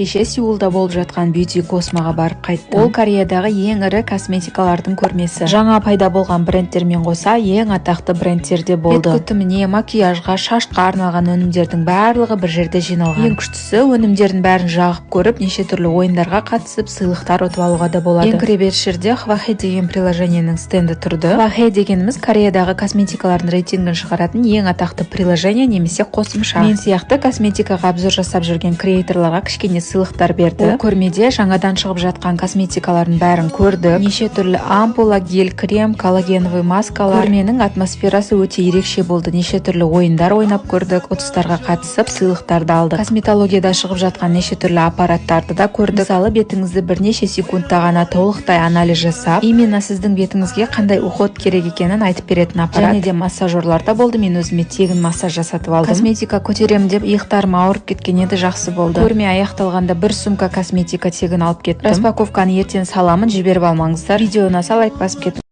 Кеше Сеулда болып жатқан Beauty Cosmoға барып қайттым. Ол Кореядағы ең ірі косметикалардың көрмесі. Жаңа пайда болған брендтермен қоса ең атақты брендтер де болды. Бет күтіміне, макияжға, шашқа арналған өнімдердің барлығы бір жерде жиналған. Ең күштісі, өнімдердің бәрін жағып көріп, неше түрлі ойындарға қатысып, сыйлықтар ұтып алуға да болады. Ең кіреберіс жерде Хвахе деген приложениенің стенді тұрды. Хвахе дегеніміз Кореядағы косметикалардың рейтингін шығаратын ең атақты приложение немесе қосымша. Мен сияқты косметикаға обзор жасап жүрген креаторларға кішкене сыйлықтар берді. Ол көрмеде жаңадан шығып жатқан косметикалардың бәрін көрдік. Неше түрлі ампула, гель, крем, коллагеновый маскалар. Көрменің атмосферасы өте ерекше болды. Неше түрлі ойындар ойнап көрдік, ұтыстарға қатысып, сыйлықтарды алдық. Косметологияда шығып жатқан неше түрлі аппараттарды да көрдік. Мысалы, бетіңізді бірнеше секундта ғана толықтай анализ жасап, именно сіздің бетіңізге қандай уход керек екенін айтып беретін аппарат. Және де массажерлар да болды. Мен өзіме тегін массаж жасатып алдым. Косметика көтеремін деп иықтарым ауырып кеткен еді, жақсы болды. Көрме аяқталғанда бір сумка косметика тегін алып кеттім. Распаковканы ертең саламын, жіберіп алмаңыздар. Видео ұнаса, лайк басып кетіңіз.